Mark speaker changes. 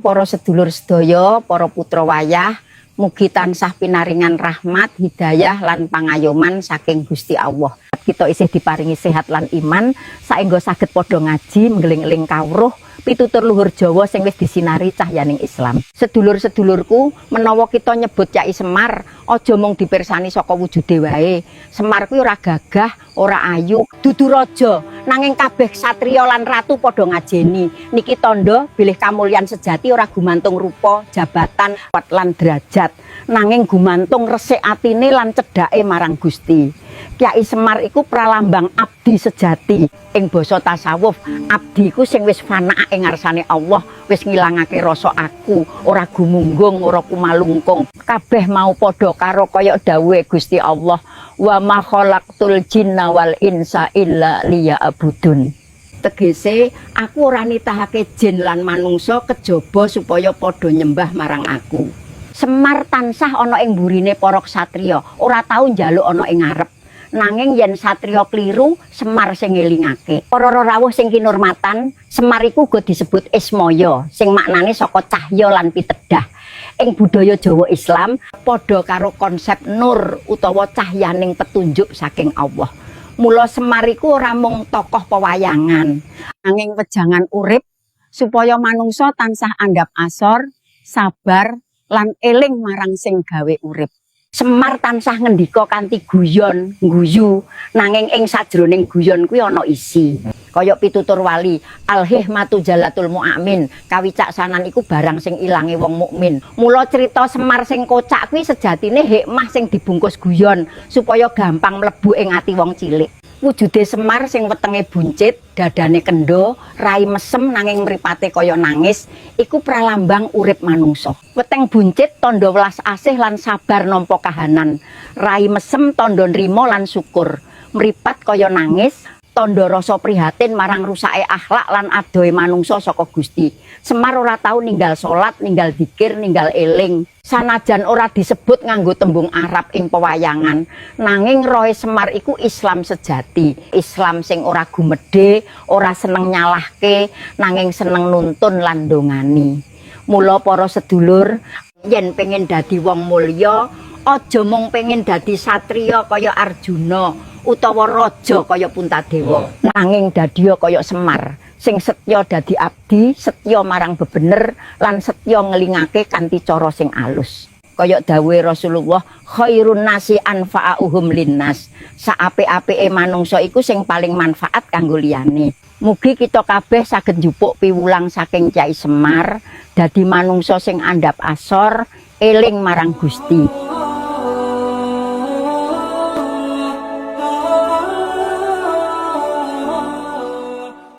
Speaker 1: Para sedulur sedaya, para putra wayah, mugi tansah pinaringan rahmat, hidayah lan pangayoman saking Gusti Allah. Kita isih diparingi sehat lan iman, saengga saged padha ngaji, nggeling-eling kawruh pitutur luhur Jawa sing wis disinari cahyaning Islam. Sedulur-sedulurku, menawa kita nyebut Kyai Semar, aja mung dipirsani saka wujude wae. Semar kuwi ora gagah, ora ayu, dudu raja, nanging kabeh satriya lan ratu padha ngajeni. Niki tandha bilih kamulyan sejati ora gumantung rupa, jabatan, lan derajat, nanging gumantung resik atine lan cedhake marang Gusti. Kyai Semar iku pralambang abdi sejati. Ing basa tasawuf, abdi iku sing wis fana ing ngarsane Allah, wis ngilangake rasa aku, ora gumunggung, ora kumalungkung. Kabeh mau padha karo kaya dawuhe Gusti Allah, "Wa ma khalaqtul jinna wal insa illa liya'budun." Tegese, aku ora nitahake jin lan manungsa kejaba supaya padha nyembah marang aku. Semar tansah ana ing burine para ksatria, ora tau njaluk ana ing ngarep. Nanging yen satriya kliru, Semar sing ngelingake. Para rawuh sing kinurmatan, Semar iku uga disebut Ismaya, sing maknane saka cahya lan pitedah. Ing budaya Jawa Islam, padha karo konsep nur utawa cahyaning petunjuk saking Allah. Mula Semar iku ora mung tokoh pewayangan, nanging wejangan urip supaya manungsa tansah andhap asor, sabar lan eling marang sing gawe urip. Semar tansah ngendika kanthi guyon, guyu, nanging ing sajroning guyon kuwi ana isi. Kaya pitutur wali, al hikmatu jalatul mu'min, kawicaksanan iku barang sing ilange wong mukmin. Mula cerita Semar sing kocak kuwi sejatine hikmah sing dibungkus guyon supaya gampang mlebu ing ati wong cilik. Wujude Semar sing wetenge buncit, dadane kendho, rai mesem nanging mripate kaya nangis, iku pralambang urip manungsa. Weteng buncit tandha welas asih lan sabar nampa kahanan. Rai mesem tandha nrima lan syukur. Mripat kaya nangis, tandha rasa prihatin marang rusake akhlak lan adohe manungsa saka Gusti. Semar ora tau ninggal salat, ninggal zikir, ninggal eling. Sanajan ora disebut nganggo tembung Arab ing pewayangan, nanging rohe Semar iku Islam sejati. Islam sing ora gumedhe, ora seneng nyalahke, nanging seneng nuntun lan ndongani. Mula para sedulur, yen pengen dadi wong mulya, aja mung pengen dadi satriya kaya Arjuna utawa raja kaya Puntadewa, nanging dadiya kaya Semar sing setya dadi abdi, setya marang bebener lan setya ngelingake kanthi cara sing alus. Kaya dawuhe Rasulullah, khairun nasi anfa'uhum linnas. Saapik-apike manungsa iku sing paling manfaat kanggo liyane. Mugi kita kabeh saged njupuk piwulang saking Kyai Semar, dadi manungsa sing andhap asor, eling marang Gusti.